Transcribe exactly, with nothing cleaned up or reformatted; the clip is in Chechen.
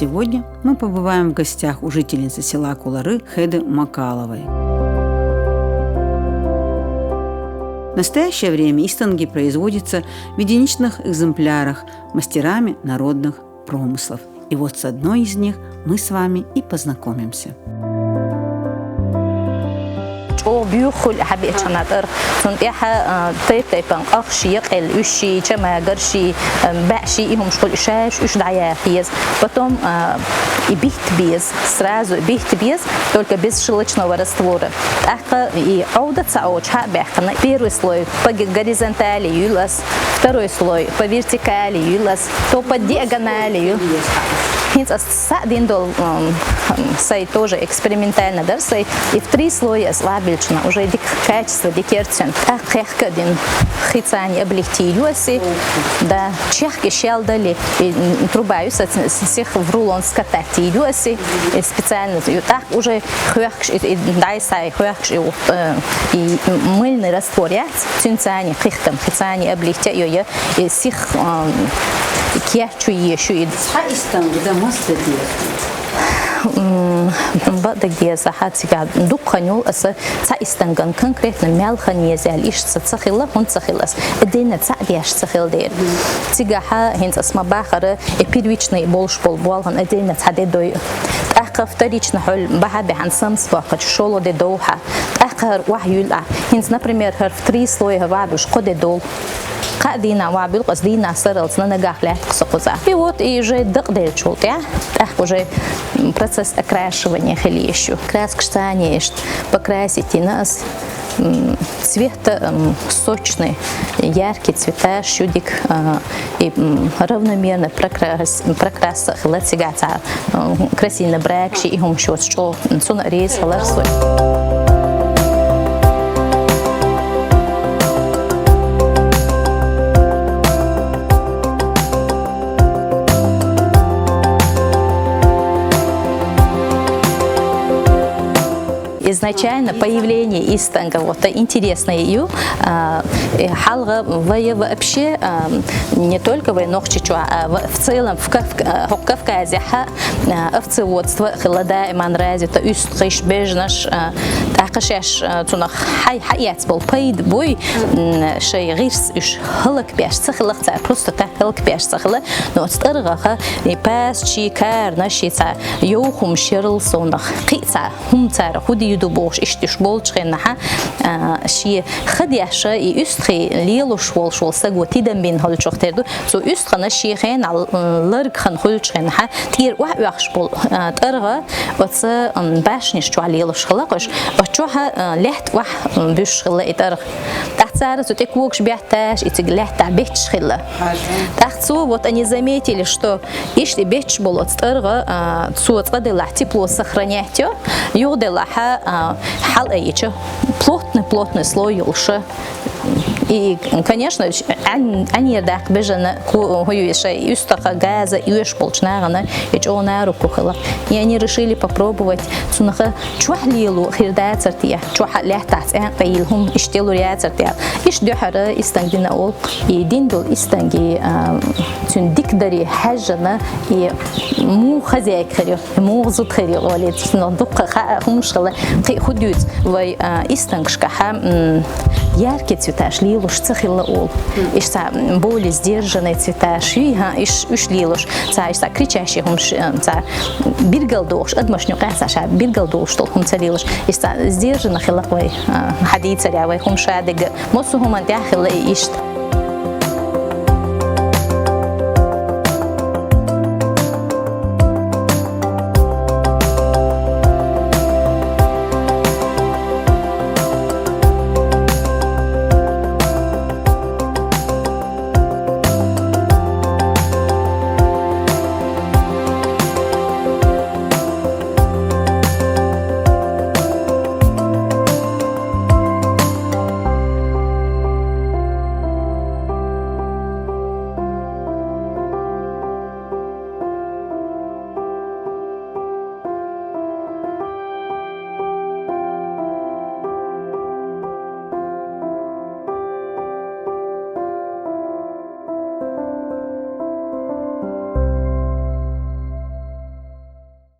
Сегодня мы побываем в гостях у жительницы села Кулары Хеды Макаловой. В настоящее время истанги производятся в единичных экземплярах мастерами народных промыслов. И вот с одной из них мы с вами и познакомимся. ЧӀогӀа буьйха хуьлу хьан бечу хьан тӀара. Цунна тӀехьа, а, тайп-тайпана къахший, екъел уьш ший, чамагар ший, а, баьӀ ший, и хӀумаш хуьлу, уьш шаьш уьш дӀаяха еза. Потом, а, и битта беза, сразу и битта беза, только без щелочного раствора. ТӀаккха и Ӏовда ца Ӏовчу хьа а баьккхина, первый слой по г-, горизонтали юьлу ас, второй слой по вертикали юьлу ас, то по диагонали юьлу. ХӀинца ас схьа а дина долу, м, м, сай тоже экспериментально дара сай, и в три слоя ас лабилчна, уже дика качество дика яра цуьнан. ТӀаккха хехка а дина, хицани облегти ю аси, да, чехка шел дали, и, м, труба ю сац-, с-, сих в рулон скатать ю аси, и специально ю. ТӀаккха уже хехкаш, и, и дай сай хехкаш, и, э, и мыльный раствор яц, цуьнца цхьаьна кхихтам, хи цхьаьна облегти йо я, и сих, ам, кечу ю, шу и. Цхьа истанга дан маса деза? М, бакъдерг деза, хьан цигахь дукха хан йолу аса цхьа истанган конкретно мел хан еза аьлла, иштта ца хилла, хӀунда ца хилла аса, и дина цхьа деш ца хилла дера. Цигахь хӀинца ас ма бахара, и первичный болуш болу болхан и дина цхьа де дой. ТӀаккха вторично хьол баха бехьан самс бохкачу шоло де довха. ТӀаккха хӀара охьаюьллу ахь. ХӀинца, например, хӀара в три слоя хӀара вадуш кхо де долу. Кхаа дийнахь ван буьлкъас дийнахь саралц на нагахь лаьтта со кхуза. И вот и уже дакъаделлачул тӀаьхьа, тӀаккха уже, м, процесс окрашивания хила еш ю. Краскаш цхьаьна иштта покрасить йина ас, м, цвета, м, сочный, яркий цвета, шудик, а, и, м, равномерно прокрас-, прокрасса хила цигахь цхьа, м, красиво бракши и хӀума шоца чӀогӀа. Цунна реза хилар со. Изначально появление истанга вот интересное ю, а, э, хьалха вай вообще, а, не только вай Нохчийчохь, а в, в целом в Кавк-, а, хӀокху Кавказехь, а, овцеводство хилла даиман развито, уьстагӀаш, бежанаш, а, тӀаккха шаьш, а, цунах хьай-, хьаэцна болу пайда буй, м, шайн гӀирс уьш хӀаллакбеш ца хилла цара, просто так хӀаллакбеш ца хилла, но оцу тӀаргӀаха и пасачий, каранаш, и цхьа йовха хӀумнаш ярал сонах, кхин а цхьа хӀума цара хӀу дийр ду бохуш, иштта уьш болчу хенахьа, а, шен ха деш и уьстагӀий лелош волуш волу саго тидам бина хилчух тера ду, цу уьстагӀана шен хенахь, м, ларг хан хуьлучу хенахьа, тӀера охьаоьхуш болу, а, тӀаргӀа оцу, м, башнеш чохь лелош хилла уьш, оцу чохь, а, лаьтта охьа, м, буьсуш хилла и тӀаргӀа. ТӀаккха цара цу тӀе когаш бетташ, и цига лаьттахь бетташ хилла. ТӀаккха цо, вот они заметили, что иштта и бетташ болу оцу тӀаргӀа, а, цо цкъа делахь тепло сохранять йо, юха делахь, а, хьалаайича, плотный-плотный слой йолуш. И, конечно, Ӏан-, Ӏанера даккха бежана ку-, хӀу ю шайн уьстагӀа, газа оьшуш болчу нахана и чӀогӀа нарукку хилла. И они решили попробовать, цунах чохь лело хир дацар те, чохь лаьттахь цӀенкъа йилла хӀума иштта лур яцар те. Иштта дуьхьара истанг дина олу. И дина долу истанги, а, цуьнан дика даре хьаьжжана, и муха хозяйка хир ю, муха зуда хир ю, олий, цунах дуккха хаа хӀумаш хилла, кхин а хӀу дуьйцу вай, а, истангашкахьа, м, яркий цветаш лелош ца хилла олу. Иштта, м, более сдержанный цветаш, и, хьа, иш, уьш лелош, цхьа, иштта кричащий хӀумаш, а, цхьа, биргал дохуш, адамашна юкъахь цхьа ша биргал дохуш долу хӀума ца лелош. Иштта сдержанно хилла вай, а, хьадийцарехь вай хӀума ша дерг. Массо а хӀуманна тӀехь хилла и иштта.